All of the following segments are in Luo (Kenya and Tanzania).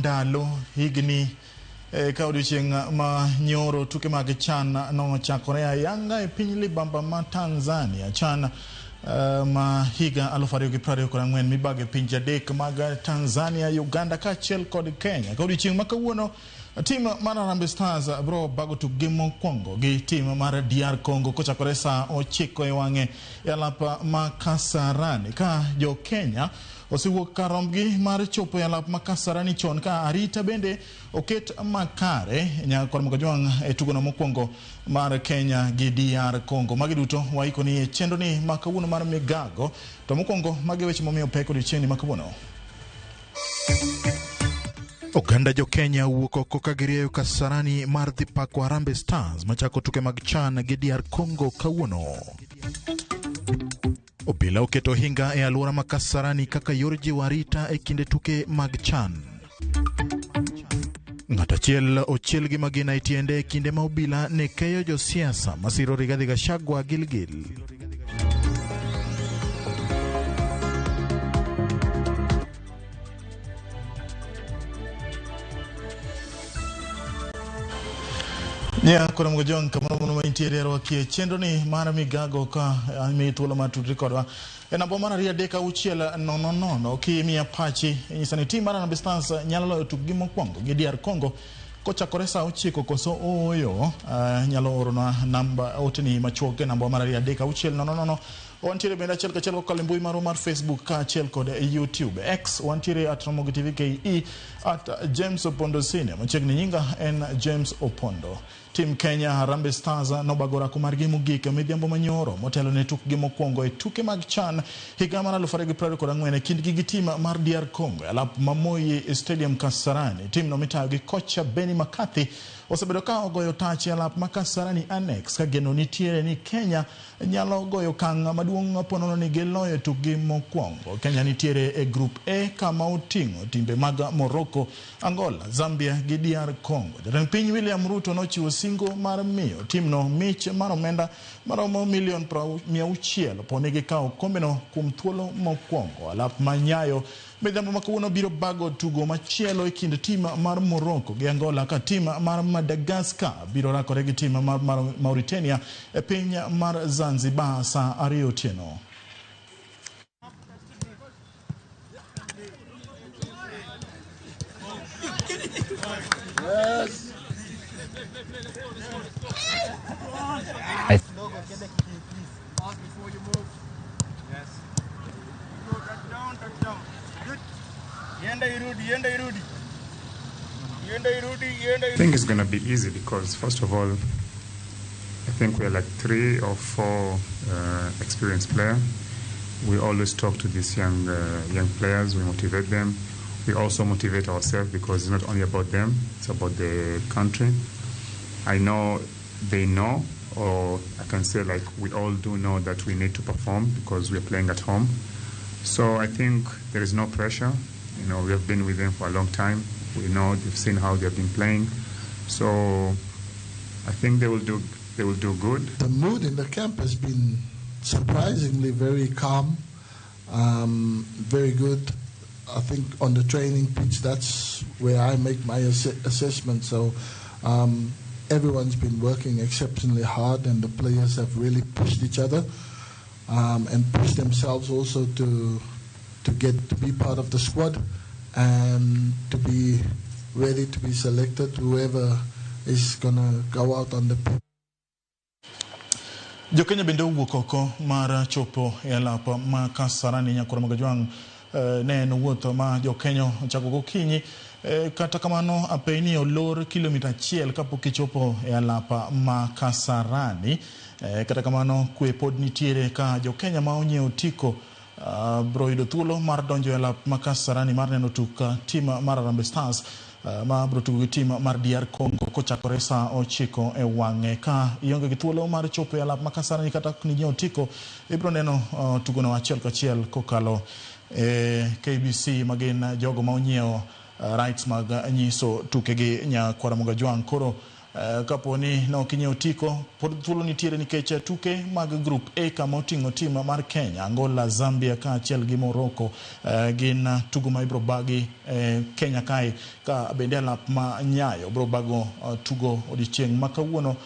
ndalo higni ka odiochieng' ma nyoro tuke mag CHAN nochakore ayanga e piny libamba ma Tanzania. CHAN ma higa 2024 mibago e pinje adek mag Tanzania, Uganda kaachiel kod Kenya. Ka odiochieng' ma kawuono tim mar Harambee Stars bro bago tukgi mokwongo gi tim mar DR Congo kochakore saa 9 e wang'e e alap ma Kasarani, ka jo Kenya osewuok kar rombgi mar chopo e alap ma Kasarani chon ka arita bende oket makare nyaka kod Mokajwang' e tugono mokwongo mar Kenya gi DR Congo. Magi duto waikoni e chenro ni ma kawuono mar migago, to mokwongo magi weche momiyo pek odiochieng'ni ma kawuono. Oganda jo Kenya wuok oko ka girieyo Kasarani mar dhi pako Harambee Stars machako tuke mag CHAN gi DR Congo kawuono. Obila oketo ohinga e alwora ma Kasarani kaka yor jiwo arita e kinde tuke mag CHAN. Ng'at achiel ochiel gi magina e tiende e kinde ma obila ne keyo josiasa masiro Rigathi Gachagua Gilgil. Nya koro mgojong kamoro mono mantiere rwakie chenro ni mar migago ka amiyi thuolo mar tudri kodwa e namba mar 2 3 6 0 0 kimiya pachi inyisa ni tim mar Harambee Stars nyalo loyo tukgi mokwongo gi DR Congo kochakore saa 9 koso ooyo. Nyalo oronwa namba oteni machuok e namba mar 2 3 6 0 0. Wantiere bende achiel kachiel kokalo e mbui marwa mar Facebook kaachiel kod YouTube. X wantiere at Ramogi TV KE at James Opondo Senior. Machiegni nyinga en James Opondo. Tim Kenya Harambee Stars nobago orako margi mogik midhiambo manyoro motelo ne tukgi mokwongo e tuke mag CHAN higa mar 2024 e kindgi gi tim mar DR Congo e alap ma Moi Stadium Kasarani. Timno mitayo gi kocha Benni McCarthy osebedo ka ogoyo tach e alap ma Kasarani Annex ka geno nitiere ni Kenya nyalo goyo okang' maduong' ponono ni giloyo tukgi mokwongo. Kenya nitiere e grup A kama oting'o timbe mag Morocco, Angola, Zambia gi DR Congo. Jatend piny William Ruto nochiwo singo mar miyo timno mich mar omenda maromo milion 600 poni gikawo okombeno kuom thuolo mokwongo. Alap ma Nyayo midhiambo ma kawuono biro bago tugo machielo e kind tim mar Morocco gi Angola ka tim mar Madagascar biro rakore gi tim mar Mauritania e piny mar Zanzibar saa 2 otieno. Yes. I think it's going to be easy because, first of all, I think we are like 3 or 4 experienced players. We always talk to these young players. We motivate them. We also motivate ourselves because it's not only about them, it's about the country. I know they know, or I can say like we all do know that we need to perform because we are playing at home. So I think there is no pressure. You know, we have been with them for a long time. We know they've seen how they have been playing. So I think they will do good. The mood in the camp has been surprisingly very calm, very good. I think on the training pitch, that's where I make my assessment. So everyone's been working exceptionally hard, and the players have really pushed each other and pushed themselves also to get to be part of the squad and to be ready to be selected, whoever is gonna go out on the pitch. Jo Kenya bende owuok oko mar chopo e alap ma Kasarani Nyakoro Magajwang' ne en wuoth ma jo Kenya ochako gokinyi. Kata kamano apeyni olor kilomita 1 kapok ichopo e alap ma Kasarani. Kata kamano kwe pod nitiere ka jo Kenya ma onyiewo otiko bro yudo thuolo mar donjo e alap ma Kasarani mar neno tuk tim mar Harambee Stars ma bro tugo gi tim mar DR Congo kochakore saa 9 e wang'e. Ka ionge gi thuolo mar chopo e alap ma Kasarani kata ok ninyiewo otiko, ibro neno tugono achiel kachiel kokalo e KBC ma gin jogo ma onyiewo rights mag nyiso tukegi Nyakwara Mogajwang'. Koro Kapo ni ne ok inyiewo otiko, pod thuolo nitiere nikech tuke mag Group A kama oting'o tim mar Kenya, Angola, Zambia kaachiel gi Morocco gin tugo ma ibiro bagi Kenya kae, ka bende alap ma Nyayo biro bago tugo odiochieng' ma kawuono,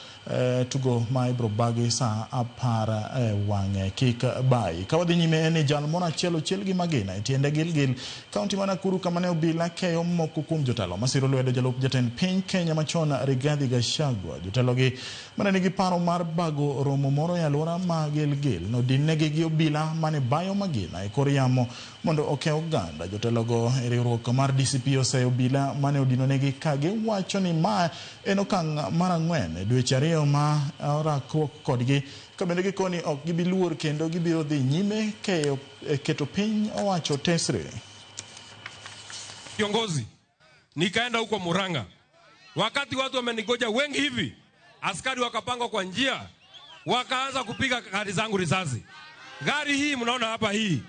tugo ma ibiro bagi saa 10 e wang'e. Kik bayi. Ka wadhi nyime, en ni jal moro achiel ochiel gi magina e tiende Gilgil, kaunti ma Nakuru, kama ne obila keyo moko kuom jotelo masiro lwedo jalup jatend piny Kenya machon Rigathi Gachagua. Jotelogi mane nigi paro mar bago romo moro e alwora ma Gilgil nodinnegi gi obila mane bayo magina e kor yamo mondo oke oganda. Jotelogo e riwruok mar DCP oseyo obila mane odinonegi ka giwacho ni ma en okang' mar 4 e dweche 2 ma orakruok kodgi, ka bende gikoni ok gibi luor kendo gibiro dhi nyime keyo keto piny owacho tesre. Kiongozi, nikaenda huko Murang'a, wakati watu wamenigoja wengi hivi, askari wakapangwa kwa njia, wakaanza kupiga gari zangu risasi. Gari hii mnaona hapa hii,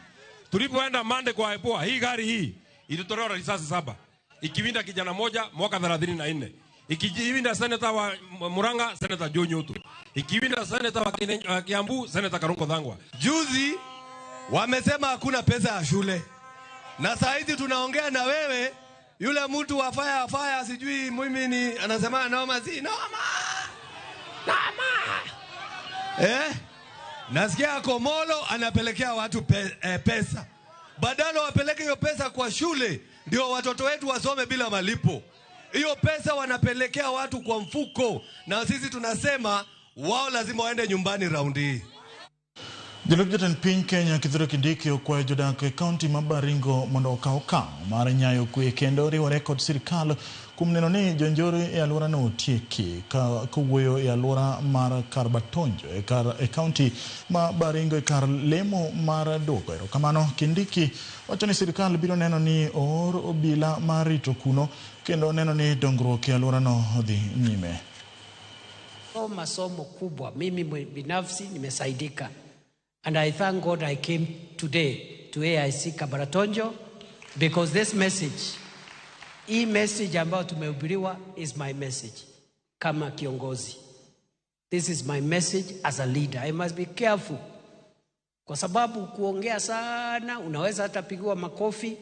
tulipoenda Mande kwa IPOA, hii gari hii ilitolewa risasi 7, ikiwinda kijana moja mwaka 34, ikiwinda seneta wa Murang'a, Seneta Joe Nyutu, ikiwinda seneta wa Kiambu, Seneta Karungo Thang'wa. Juzi wamesema hakuna pesa ya shule, na saa hizi tunaongea na wewe, yule mtu wa fire fire, sijui mimi ni anasema noma si noma noma, Nasikia Komolo anapelekea watu pesa, badala wapeleke hiyo pesa kwa shule ndio watoto wetu wasome bila malipo. Hiyo pesa wanapelekea watu kwa mfuko, na sisi tunasema wao lazima waende nyumbani raundi hii. Jalup jatend piny Kenya Kithure Kindiki okwayo jodak e kaunti ma Baringo mondo okaw okang' mar nyayo kwe kendo riwore kod sirikal kuom neno ni jonjore e alworano otieki. Ka kowuoyo e alwora mar Karbatonjo e kaunti ma Baringo e kar lemo mar duoko erokamano, Kindiki wacho ni sirikal biro neno ni oor obila mar rito kuno kendo neno ni dongruok e alworano odhi nyime. Masomo kubwa, mimi binafsi nimesaidika. And I thank God I came today to AIC Kabaratonjo because this message, hii message ambayo tumehubiriwa is my message kama kiongozi. This is my message as a leader. I must be careful. Kwa sababu kuongea sana unaweza hata pigiwa makofi,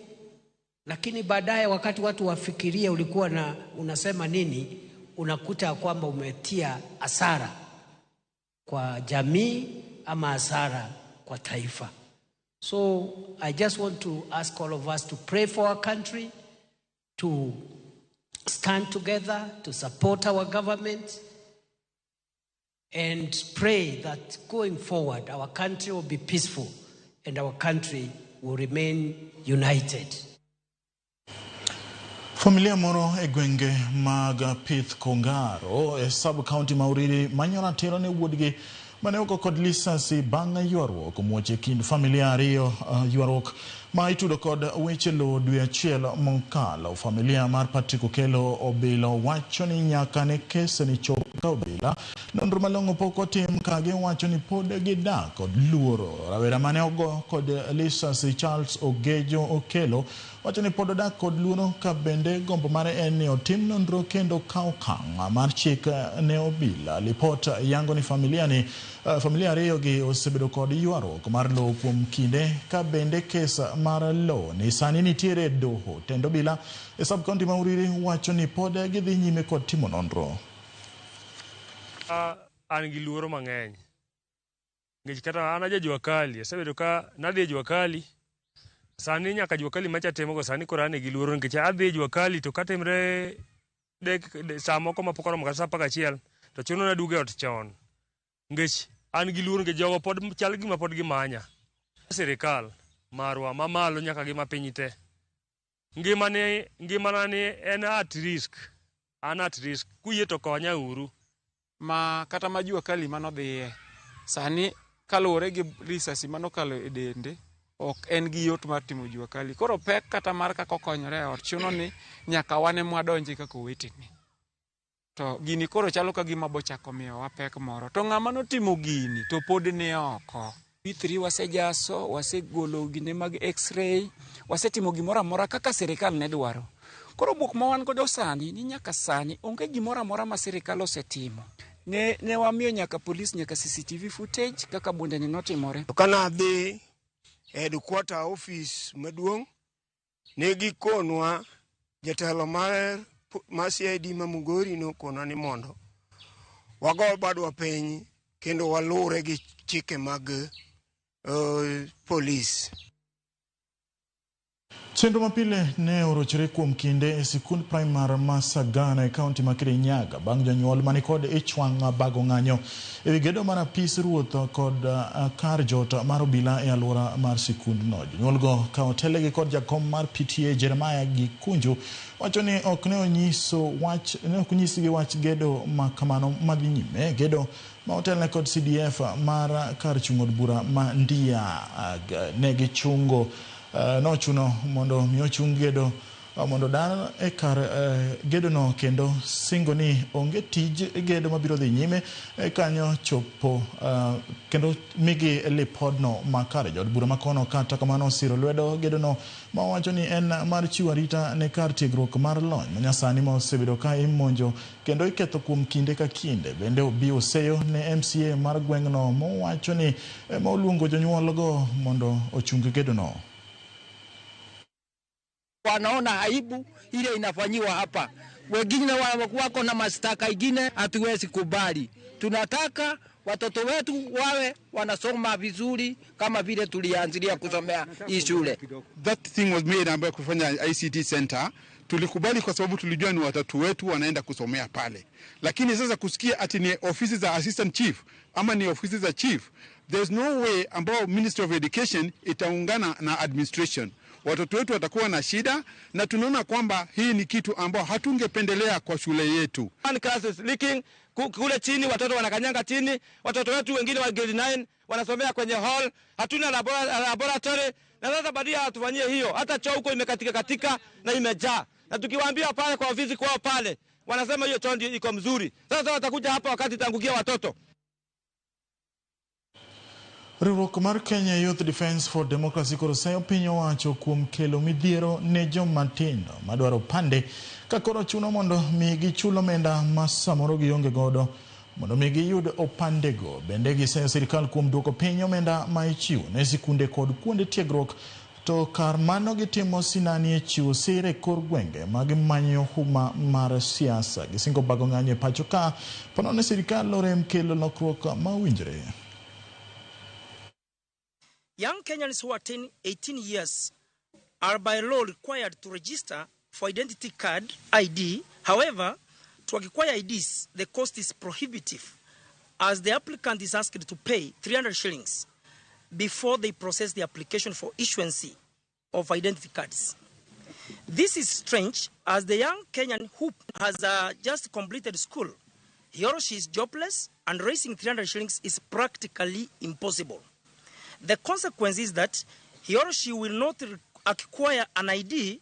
lakini baadaye wakati watu wafikirie ulikuwa na unasema nini, unakuta kwamba umetia hasara kwa jamii ama hasara kwa taifa. So I just want to ask all of us to pray for our country, to stand together, to support our government, and pray that going forward our country will be peaceful and our country will remain united. Familia moro e gwenge mag Pith Kongaro e sub county ma Uriri manyo ratiro ne wuodgi mane ogo kod lisasi bang' ywaruok omuoch e kind familia ariyo, ywaruok ma itudo kod weche lowo dwe achiel mokalo. Familia mar Patrick Okello Obilo wacho ni nyaka ne kes ni chop ka obila, nonro malong'o pok otim, ka giwacho ni pod gidak kod luoro. Rawera mane ogo kod lisasi Charles Ogejo Okello wacho ni pod odak kod luoro, ka bende gombo mare en ni otim nonro kendo kaw okang' mar chik ne obila. Lipot yango ni familia ni familia ariyo gi osebedo kod ywaruok mar lowo kuom kinde, ka bende kes mar lowo ni sani nitiere e doho. Tend obila e sub county ma Uriri wacho ni pod gidhi nyime kod timo nonro. An gi luoro mang'eny nikech kata an aja jua kali, asebedo ka nadhi e jua kali, sani nyaka jua kali macha timogo sani koro an gi luoro nikech adhi e jua kali to katimre dek saa moko mapok oromo kata saa 11 to chuno na duogo e ot chon nikech an gi luoro nikech jogo pod chal gima pod gimanya. Sirikal marwa mamalo nyaka gi mapiny te, ngimana ni en at risk, an at risk, kuyie to konya uru. Ma kata ma jua kali manodhiye sani kaluwore gi risasi manokalo e dende, ok en gi yot mar timo jua kali. Koro pek kata mar kaka okonyore e ot chuno ni nyaka wan ema wadonji kaka owetene. To gini koro chalo ka gima bochako miyowa pek moro. To ng'ama notimo gini to pod ni oko. P3 wasejaso, wasegolo gine mag x-ray, wasetimo gimoro amora kaka sirikal ne dwaro. Koro bwok ma wan godo sani ni nyaka sani onge gimoro amora ma sirikal osetimo. Ne wamiyo nyaka polis nyaka CCTV footage kaka bunde ni notimore. To kana adhi e headquarter office maduong' ne gikonwa jatelo mar CID ma Mugori nokonwa ni mondo wago badwa piny kendo walure gi chike mag polis. Chenro mapile ne orochore kuom kinde e sikund primar ma Sagana e kaunti ma Kirinyaga bang' jonyuol manikod ich wang' bago ng'anyo ewi gedo mar apis ruoth kod kar jot mar obila e alwora mar sikundno. Jonyuolgo ka otelegi kod jakom mar PTA Jeremiah Gikunju wacho ni ok ne onyiso wach ne ok onyisgi wach gedo ma kamano madhi nyime gedo ma otelne kod CDF mar kar chung' od bura ma Ndia ne gichungo nochuno mondo mi ochung gedo mondo dar e kar gedono kendo singo ni onge tij gedo mabiro dhi nyime kanyo chopo kendo migi lipodno makare. Jood bura makono kata kamano osiro lwedo gedono ma wacho ni en mar chiwo arita ne kar tiegruok mar lony manyasani ma osebedo ka imonjo kendo iketho kuom kinde ka kinde. Bende Obi oseyo ne MCA mar gweng'no mowacho ni ma oluongo jonyuolgo mondo ochung gedono. Wanaona aibu ile inafanyiwa hapa, wengine wako na mashtaka ingine, hatuwezi kubali. Tunataka watoto wetu wawe wanasoma vizuri kama vile tulianzilia kusomea hii shule. That thing was made ambayo kufanya ICT center tulikubali kwa sababu tulijua ni watoto wetu wanaenda kusomea pale, lakini sasa kusikia ati ni ofisi za assistant chief ama ni ofisi za chief, there's no way ambao Ministry of Education itaungana na administration. Watoto wetu watakuwa na shida, na tunaona kwamba hii ni kitu ambao hatungependelea kwa shule yetu. One class is leaking kule chini, watoto wanakanyanga chini, watoto wetu wengine wa grade 9 wanasomea kwenye hall, hatuna laboratory. Na sasa badia hatufanyie hiyo, hata choo huko imekatika katika na imejaa, na tukiwaambia pale kwa ofisi kwao pale wanasema hiyo choo ndio iko mzuri. Sasa watakuja hapa wakati tangukia watoto. Riwruok mar Kenya Youth Defence for Democracy koro seyo piny owacho kuom kelo midhiero ne joma tindo madwaro pande ka koro chuno mondo mi gichul omenda ma samoro gionge godo mondo mi giyud opandego. Bende giseyo sirikal kuom duoko piny omenda ma ichiwo ne sikunde kod kuonde tiegruok, to kar mano gitimo sinani e chiwo sir e kor gwenge ma gimanyo huma mar siasa. Gisingo bago ng'anyo e pacho ka ponono ni sirikal orem kelo lokruok ma owinjore. Young Kenyans who attain 18 years are by law required to register for identity card ID. However, to acquire IDs, the cost is prohibitive, as the applicant is asked to pay 300 shillings before they process the application for issuance of identity cards. This is strange, as the young Kenyan who has just completed school, he or she is jobless, and raising 300 shillings is practically impossible. The consequence is that he or she will not acquire an ID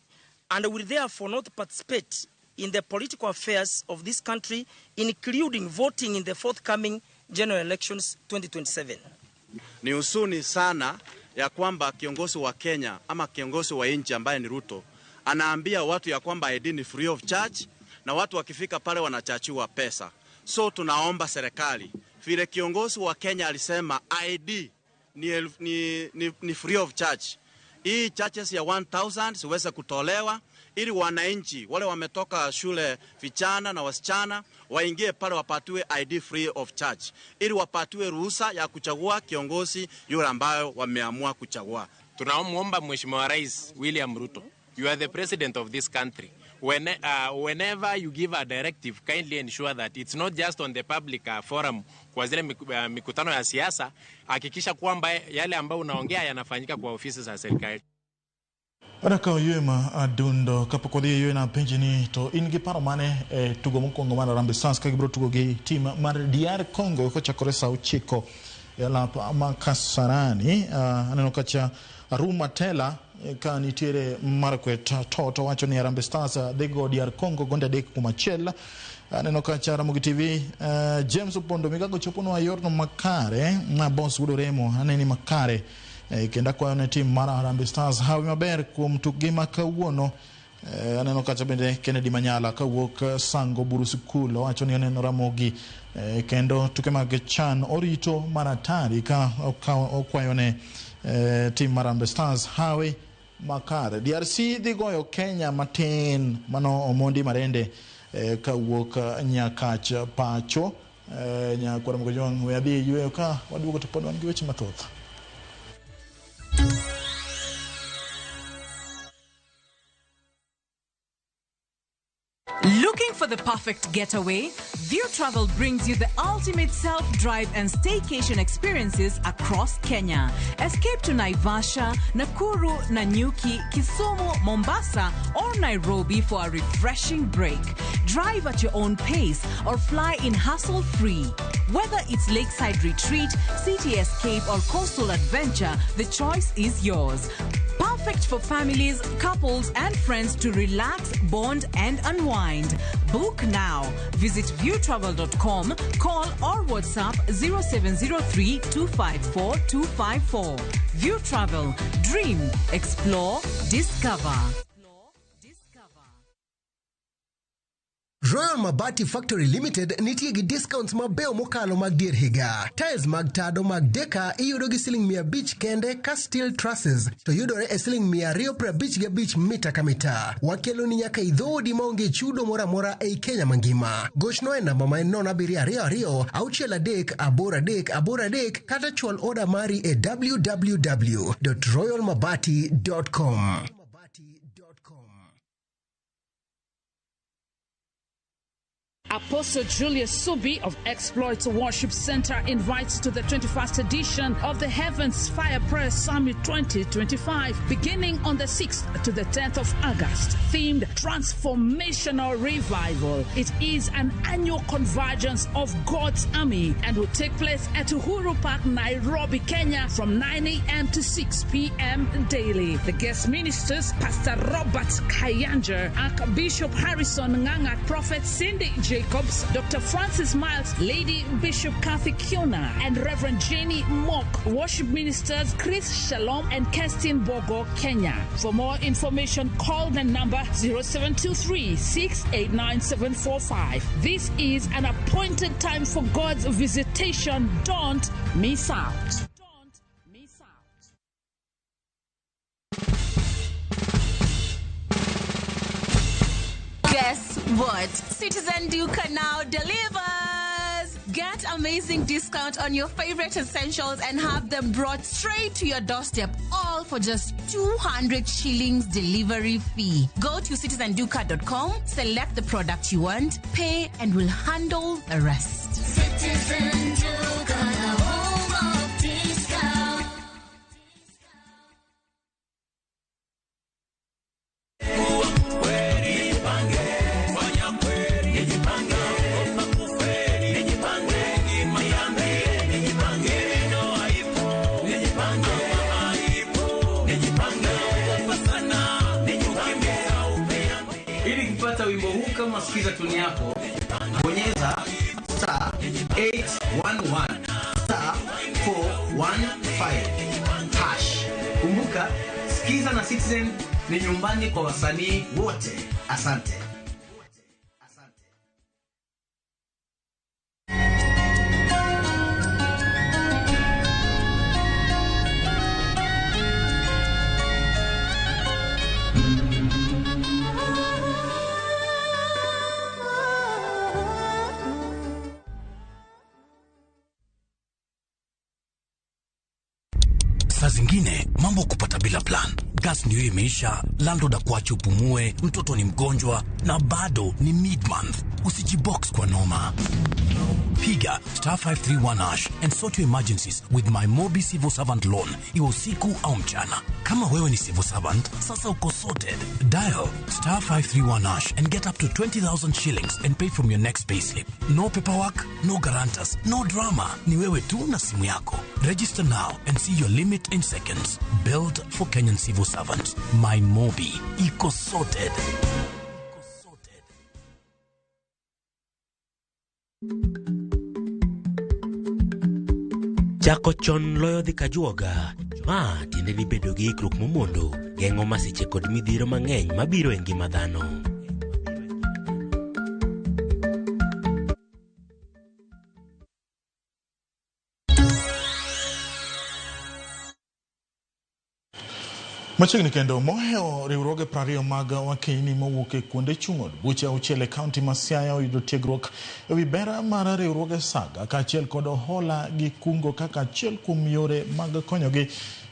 and will therefore not participate in the political affairs of this country, including voting in the forthcoming general elections 2027. Ni husuni sana ya kwamba kiongozi wa Kenya ama kiongozi wa nchi ambaye ni Ruto anaambia watu ya kwamba ID ni free of charge, na watu wakifika pale wanachachiwa pesa. So tunaomba serikali, vile kiongozi wa Kenya alisema ID ni free of charge, hii charges ya 1000 siweze kutolewa ili wananchi wale wametoka shule, vijana na wasichana, waingie pale wapatiwe ID free of charge, ili wapatiwe ruhusa ya kuchagua kiongozi yule ambayo wameamua kuchagua. Tunamuomba Mheshimiwa Rais William Ruto, you are the president of this country. Whenever you give a directive, kindly ensure that it's not just on the public forum kwa zile mikutano ya siasa. Hakikisha kwamba yale ambayo unaongea yanafanyika kwa ofisi za serikali. Adakawo ywe ma adundo kapok wadhi e ywe na penji ni to in gi paro mane e tugo mokwongo mar Harambee Stars ka gibiro tugo gi tim mar DR Congo kochakore sa 9 e alap ma Kasarani. Aneno kacha Aruma Tela ka nitiere Marakwet to wacho ni Harambee Stars dhi go DR Congo gonde 3-1. Aneno kacha Ramogi TV James Opondo Migago choponwa yorno makare ma boss wuod Oremo aneni makare. Kendo akwayo ne tim mar Harambee Stars hawi maber kuom tukgi ma kawuono. Aneno kacha bende Kennedy Manyala kawuok Sango Buru School owacho ni oneno Ramogi kendo tuke mag CHAN orito maratari ka okwayone tim mar Harambee Stars hawi makare. DRC dhi goyo Kenya matin, mano Omondi Marende kawuok Nyakach pacho. Nyakwar Mgojwang' we adhi e yweyo ka waduogo to pod wan gi weche mathoth. Looking for the perfect getaway? View Travel brings you the ultimate self-drive and staycation experiences across Kenya. Escape to Naivasha, Nakuru, Nanyuki, Kisumu, Mombasa, or Nairobi for a refreshing break. Drive at your own pace or fly in hassle-free. Whether it's lakeside retreat, city escape, or coastal adventure, the choice is yours. Perfect for families, couples, and friends to relax, bond, and unwind. Book now. Visit viewtravel.com, call or WhatsApp 0703 254 254. View Travel. Dream, explore, discover. Royal Mabati Factory Limited nitie gi discounts mabeyo mokalo mag dier higa. Tiles mag tado mag deka iyudo gi siling 500 kende ka steel trusses to yudore e siling 255 mita ka mita. Wakeloni nyaka e dhoodi maonge chudo moro amora ei Kenya mangima. Gochno e namba ma en 0722 63 83 83 kata chwal oda mari e www.royalmabati.com. Apostle Julius Subi of Exploits Worship Center invites to the 21st edition of the Heavens Fire Prayer Summit 2025, beginning on the 6th to the 10th of August, themed Transformational Revival. It is an annual convergence of God's army and will take place at Uhuru Park, Nairobi, Kenya, from 9 a.m. to 6 p.m. daily. The guest ministers, Pastor Robert Kayanja, Archbishop Harrison Nganga, Prophet Cindy Jacobs, Dr. Francis Miles, Lady Bishop Kathy Kiona, and Reverend Jenny Mock. Worship ministers Chris Shalom and Kerstin Bogo, Kenya. For more information, call the number 0723 689 745. This is an appointed time for God's visitation. Don't miss out. Guess what? Citizen Duka now delivers! Get amazing discount on your favorite essentials and have them brought straight to your doorstep, all for just 200 shillings delivery fee. Go to citizenduka.com, select the product you want, pay, and we'll handle the rest. Citizen Duka, the home of discount. Ili kupata wimbo huu kama sikiza tuni yako, bonyeza star 811 star 415 hash. Kumbuka, sikiza na Citizen ni nyumbani kwa wasanii wote. Asante. Saa zingine mambo kupata bila plan. Gas ndio imeisha, landlord akuache upumue, mtoto ni mgonjwa na bado ni mid month. Usijibox kwa noma. Piga star 531 hash and sort your emergencies with my Mobi Civil Servant Loan, iwe usiku au mchana. Kama wewe ni civil servant, sasa uko sorted. Dial star 531 hash and get up to 20,000 shillings and pay from your next payslip. No paperwork, no guarantors, no drama. Ni wewe tu na simu yako. Register now and see your limit in seconds. Built for Kenyan civil servants. My Mobi. Iko sorted. Chako chon loyo dhi kajuoga. Ma tiende ni bedo gi ikruok momondo geng'o masiche kod midhiero mang'eny mabiro e ngima dhano. Machiegni kendo mohewo riwruoge 20 mag wakeini mowuok e kuonde chung' od buche auchiel e kaunti ma Siaya oyudo tiegruok e wi ber mar riwruoge saga kaachiel kod hola gi kungo kaka achiel kuom yore mag konyogi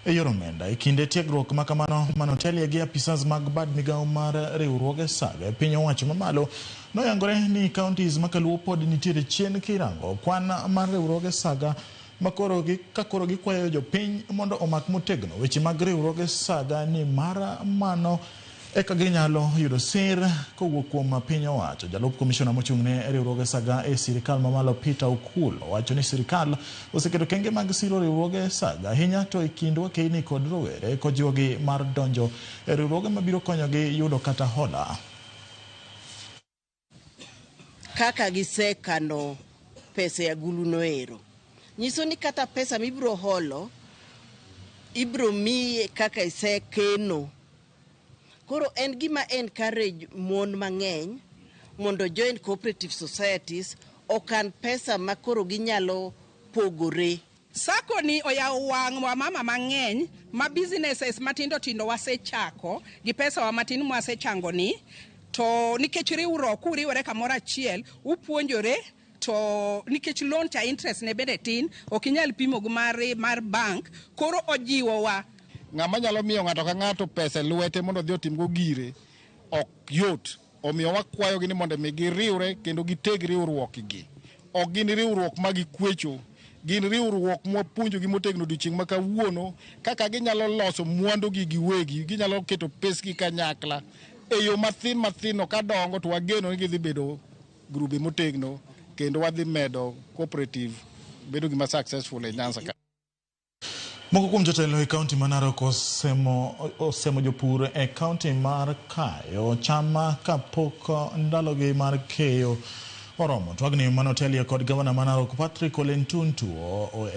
e yor omenda. E kinde tiegruok ma kamano manotelie gi apisas mag bad migawo mar riwruoge saga e piny owacho mamalo noyangore ni counties ma kaluo pod nitiere chien kirango kwan mar riwruoge saga makoro gi ka koro gikwayo jopiny mondo omak motegno weche mag riwruoge saga ni mar mano eka ginyalo yudo sir kowuok kuom piny owacho. Jalup komishona mochung' ne riwruoge saga e sirikal mamalo Peter Okul owacho ni sirikal oseketo kenge mag siro riwruoge saga ahinya to e kind wakeini kod rowere kojiwogi mar donjo e riwruoge mabiro konyogi yudo kata hola. Kaka gisekano pesa e agulu noero nyiso ni kata pesa mibiro holo ibiro miyi kaka isekeno. Koro en gima encourage mon mang'eny mondo join cooperative societies okan pesa ma koro ginyalo pogore. Sacco ni oyawo wang' wamama mang'eny ma businesses matindo tindo wasechako gi pesa wa matin mwasechango ni to nikech riwruok kuriwore kamoro achiel upuonjore to nikech loan cha interest ne bende tin ok inyal pimo gi mar bank koro ojiwowa. Ng'ama nyalo miyo ng'ato ka ng'ato pesa e lwete mondo odhi otimgo gire ok yot. Omiyo wakwayogi ni mondo mi giriwre kendo giteg riwruok gi. Ok gin riwruok ma gikwecho, gin riwruok mwapuonjogi motegno odiochieng' ma kawuono kaka ginyalo loso mwandugi giwegi, ginyalo keto pesgi kanyakla e yo mathin mathin no kadongo to wageno ni gidhi bedo grube motegno kendo wadhi medo cooperative bedo gima successful e Nyanza ka. Moko kuom jotelo e kaunti ma Narok osemo jopur e kaunti mar kayo cham kapok ndalogi mar keyo oromo. Twagni manotelie kod gavana ma Narok Patrick Ole Ntutu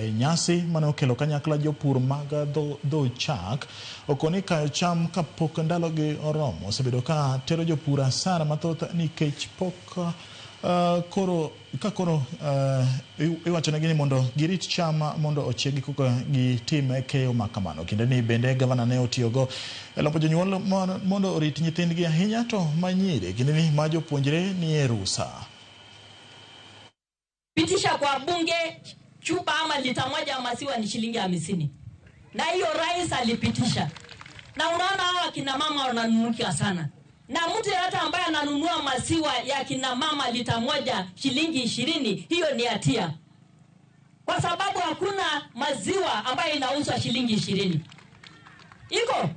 e nyasi mane okelo kanyakla jopur mag dho chak okoni kayo cham kapok ndalogi oromo osebedo ka tero jopur asara mathoth nikech pok koro ka koro iwachonegi ni mondo girit cham mondo ochiegi koka gitim keyo ma kamano. Kinde ni bende gavana ne otiyogo e lombo jonyuol mondo orit nyithindgi ahinya to manyiri kinde ni ma jopuonjre nie rusa. Pitisha kwa bunge chupa ama lita moja ya maziwa ni shilingi 50. Na hiyo rais alipitisha. Na unaona hawa kina mama wananunukia sana. Na mtu yeyote ambaye ananunua maziwa ya kina mama lita moja shilingi 20, hiyo ni hatia. Kwa sababu hakuna maziwa ambayo inauzwa shilingi 20. Iko?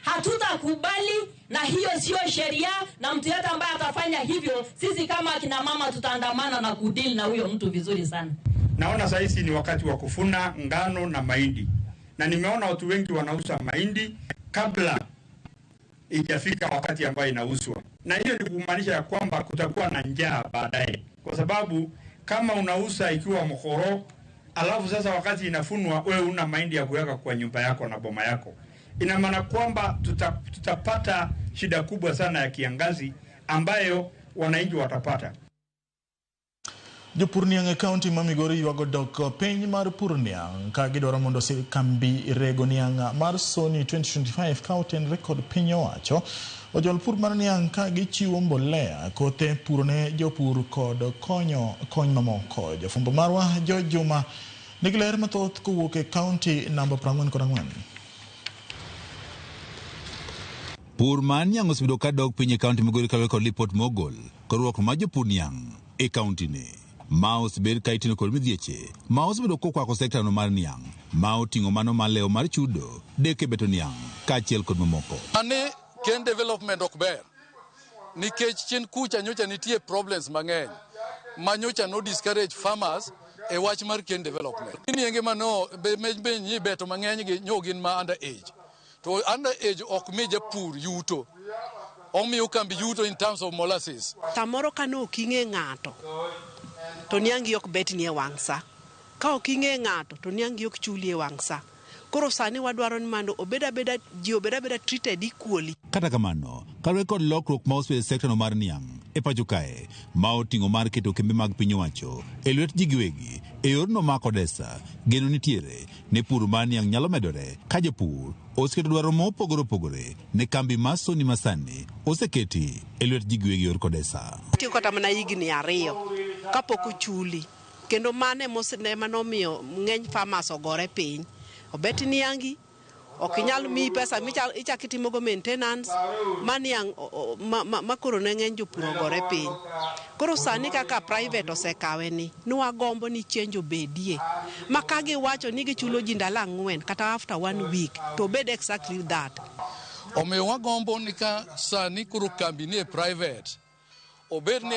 Hatutakubali na hiyo sio sheria, na mtu yeyote ambaye atafanya hivyo, sisi kama kina mama tutaandamana na kudeal na huyo mtu vizuri sana. Naona saa hizi ni wakati wa kuvuna ngano na mahindi. Na nimeona watu wengi wanauza mahindi kabla ijafika wakati ambayo inauzwa. Na hiyo ni kumaanisha ya kwamba kutakuwa na njaa baadaye. Kwa sababu kama unauza ikiwa mkoro, alafu sasa wakati inafunwa wewe una mahindi ya kuweka kwa nyumba yako na boma yako. Ina maana kwamba tutapata shida kubwa sana ya kiangazi ambayo wananchi watapata. Jopur niang' e kaunti ma Migori ywago dok piny mar pur niang' ka gidwaro mondo kambi rego niang' mar Sony 2025 ka otenre kod piny owacho ojol pur mar niang' ka gichiwo mbolea, kothe, puro ne jopur kod konyo kony mamoko. Jafwambo marwa George Juma nigi ler mathoth kowuok e kaunti namba 44. Pur mar niang' osebedo ka dok piny e kaunti Migori kaluwore kod lipot mogol kod riwruok mar jopur niang' e kaunti ni. Ma osebed ka itino kod midhieche ma osebedo kokwako sekta no mar niang' ma oting'o mano mar lewo mar chudo, deke beto niang' kaachiel kod mamoko. Ani ken development ok ber nikech chien kucha nyocha nitie problems mang'eny ma nyocha no discourage farmers e wach mar ken development. Nienge mano be nyi beto mang'eny gi nyo gin ma under age. To under age ok mi japur yuto. Omiyo kambi yuto in terms of molasses. Samoro ka no ok ing'e ng'ato to niangi ok betni e wang' sa. Ka ok ing'e ng'ato to niangi ok chuli e wang' sa. Koro sani wadwaro ni mondo obed abeda ji obed abeda treated equally. Kata kamano, kaluwore kod lokruok ma osebedo e sektano mar niang' e pacho kae, ma oting'o mar keto kembe mag piny owacho e lwet ji giwegi e yorno ma Kodesa, geno nitiere ni pur mar niang' nyalo medore ka jopur oseketo dwaro mopogore opogore ne kambi mar Sony masani oseketi e lwet ji giwegi yor Kodesa. Tieko kata mana higni 2 kapok ochuli, kendo mano ema nomiyo ng'eny farmers ogore piny. Obet niangi, ok inyal miyi pesa michak itimogo maintenance, ma niang' ma koro ne ng'eny jopur ogore piny. Koro sani kaka private osekawe ni wagombo ni change obedie. Ma ka giwacho ni gichulo ji ndalo 4 kata after 1 week, to obed exactly that. Omiyo wagombo ni ka sani koro kambi ni e private, obed ni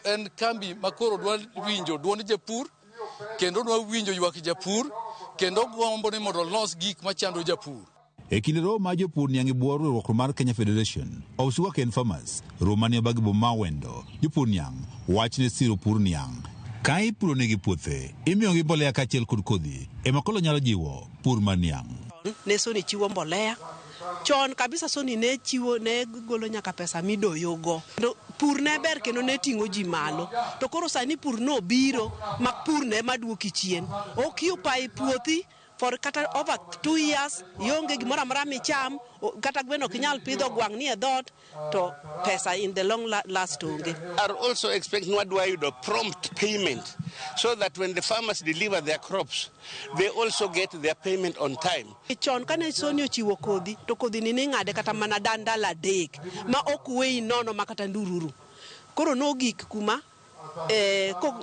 en kambi ma koro dwa winjo duond japur, kendo dwa winjo ywak japur, kendo gombo ni mondo olos gik machando japur. E kinde romo ma jopur niang' e bwo riwruok mar Kenya Federation of Sugarcane Farmers, romo mane obagi boma Wendo, jopur niang' wach ne siro pur niang'. Ka ipuro negi puothe, imiyogi mbolea kaachiel kod kodhi, ema koro nyalo jiwo pur mar niang'. Ne Sony chiwo mbolea. Chon kabisa Sony ne chiwo, ne golo nyaka pesa midoyogo. Kendo pur ne ber kendo ne ting'o ji malo. To koro sani pur no biro ma pur ne maduoki chien. Occupy puothi for kata over 2 years, ionge gimoro amora micham, kata gweno ok inyal pidho, gwang' ni e dhoot, to pesa in the long last onge. Are also expecting wadwa yudo prompt payment so that when the farmers deliver their crops, they also get their payment on time. Chon kane Sony ochiwo kodhi, to kodhi ni ning'ade kata mana dandala 3 ma ok weyi nono ma kata ndururu. Koro nogik kuma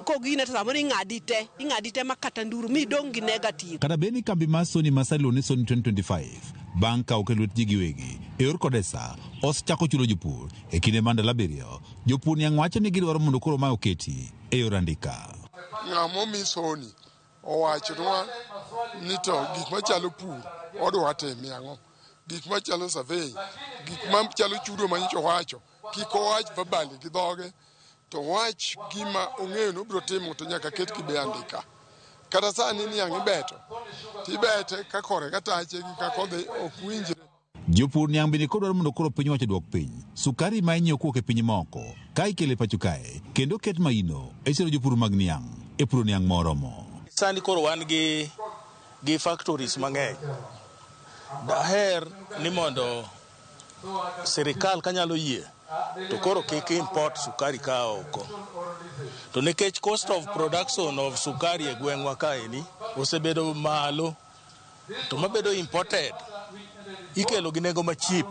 kogine to samoro ing'adi te ma kata nduru mi dong' gi negative. Kata bed ni kambi mar Sony ma sani iluongo ni Sony 2025 bang' kawo e lwet ji giwegi e yor Kodesa osechako chulo jopur e kinde mar ndalo 7, jopur niang' wacho ni gidwaro mondo koro mae oketi e yor andika. Ng'ama omi Sony owachonwa ni to gik machalo pur odwa timo ang'o, gik machalo survey, gik machalo chudo manyocha owacho, kik owach verbally gi dhoge, to wach gima ong'eyo ni obiro timo to nyaka ket gi be andika. Kata sani niang' ibeto, tibete ka kore ka tache gi kaka odhi ok winjre. Jopur niang' bende kodwaro mondo koro piny owacho duok piny sukari ma inyiewo kowuok e piny moko ka ikele pacho kae, kendo ket maino e siro jopur mag niang' e puro niang' moromo. Sani koro wan gi factories mang'eny. Daher ni mondo sirikal kanyalo yie to koro kik import sukari ka oko. To nikech cost of production of sukari e gweng'wa kaeni osebedo malo, to mabedo imported ikelo gi nengo machip.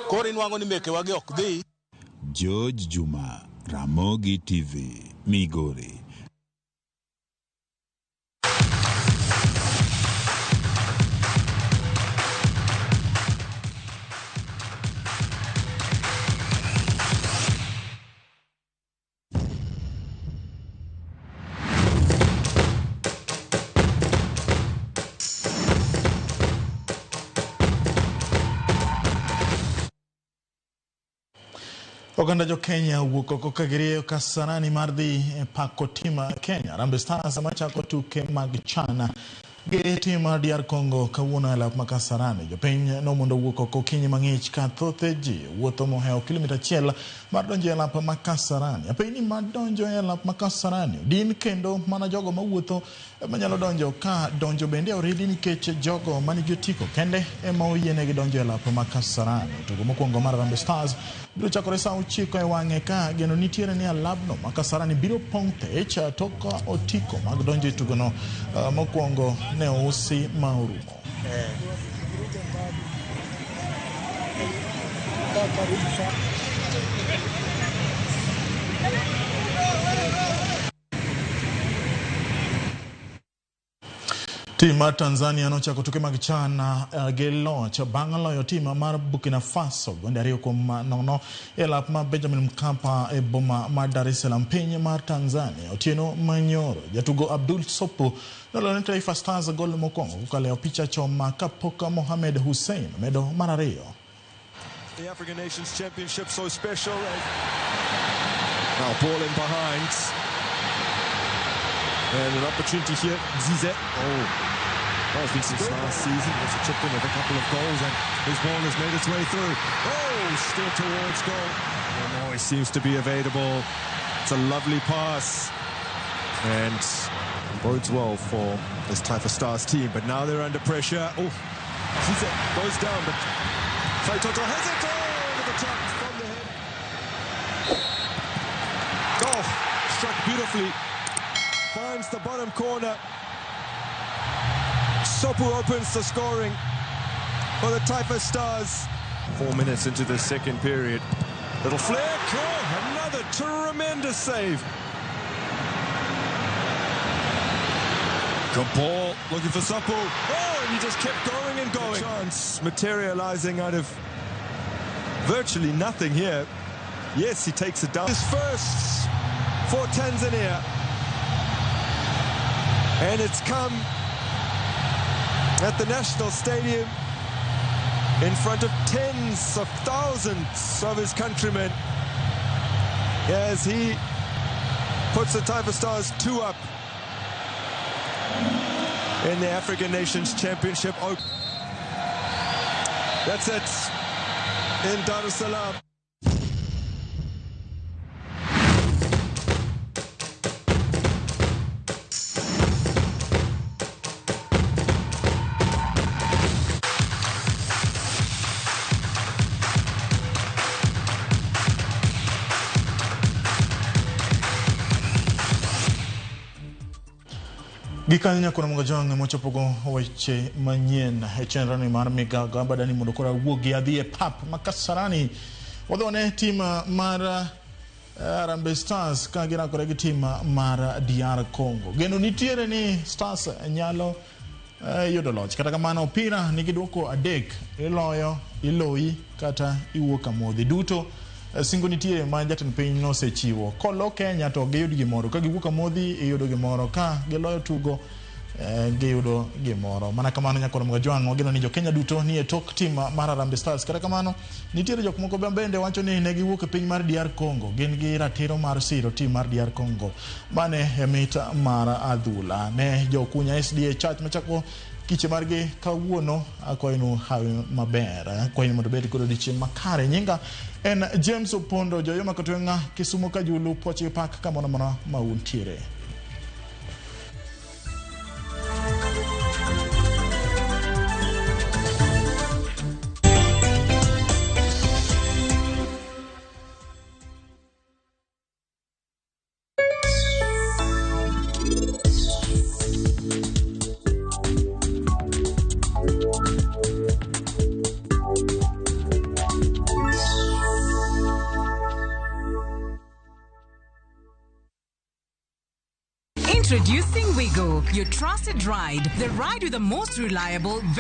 Koro inwang'o ni mekewagi ok dhi. George Juma, Ramogi TV, Migori. Oganda jo Kenya owuok oko ka girieyo Kasarani mar dhi e pako tim Kenya Harambee Stars machako tuke mag CHAN gi tim mar DR Congo kawuono e lap ma Kasarani. Jopiny nomondo wuok oko okinyi mang'ich ka thoth ji wuotho mohewo kilomita 1 mar donjo e lap ma Kasarani. Apeyni mar donjo e lap ma Kasarani odin kendo mana jogo mawuotho manyalo donjo ka donjo bende oridi nikech jogo manigi otiko kende ema oyienegi donjo e lap ma Kasarani. Tugo mokwongo mar Harambee Stars biro chakore saa 9 e wang'e ka geno nitiere ni alabno ma Kasarani biro pong' thech tok otiko mag donjo e tugono mokwongo ne ousi ma orumo. Tim mar Tanzania nochako tuke mag CHAN gi loch bang' loyo tim mar Burkina Faso gonde 2-0 e lap ma Benjamin Mkapa e boma mar Dar es Salaam piny mar Tanzania. Otieno manyoro jatugo Abdul Sopu noloyo ne Taifa Stars gol mokwongo kokalo e opich choma kapok Mohamed Hussein omedo mar ariyo. The African Nations Championship so special. Now ball in behind. And an opportunity here, Zize. Oh. Well, it's been since last season. He also chipped in with a couple of goals, and his ball has made its way through. Oh, still towards goal. Moy seems to be available. It's a lovely pass. And bodes well for this Taifa Stars team. But now they're under pressure. Oh, Cisse goes down, but Faitoto has it over the top from the head. Oh, struck beautifully. Finds the bottom corner. Sopu opens the scoring for the Taifa Stars. 4 minutes into the second period. Little flick. Oh, another tremendous save. Good ball, looking for Sopu. Oh, and he just kept going and going. Chance materializing out of virtually nothing here. Yes, he takes it down. His first for Tanzania. And it's come at the National Stadium in front of tens of thousands of his countrymen as he puts the Taifa Stars 2 up in the African Nations Championship. Oh, that's it in Dar es Salaam. Gikanyo nyakona Mugajwang' mochopogo weche manyien e chenro ni mar migago abadani mondo koro awuogi adhi e pap ma Kasarani. Wadhone tim mar Harambee Stars ka girakore gi tim mar DR Congo. Geno nitiere ni Stars nyalo yudo loch. Kata kamano opira nigi duoko 3, iloyo, iloyi kata iwuok amodhi. Duto singo nitie ma jatend piny nosechiwo. Kolo Kenya to giyud gimoro, ka giwuok amodhi iyudo gimoro, ka giloyo tugo giyudo gimoro. Mana kamano nyakoro Mugajwang' wageno ni jo Kenya duto ni e tok tim mar Harambee Stars. Kata kamano nitiere jok moko bende wacho ni ne giwuok e piny mar DR Congo, gin gi ratiro mar siro tim mar DR Congo. Mane e mit mar adhula ne jokunya SDA Church machako kiche margi kawuono. Akwayo hawi maber, akwayo mondo bed kod odiechieng' makare. Nyinga en James Opondo, Joyoma Kotwenga, Kisumu Kajulu, Pochi Park, kamoro amora ma untiere. Introducing Wigo, your trusted ride, the ride with the most reliable,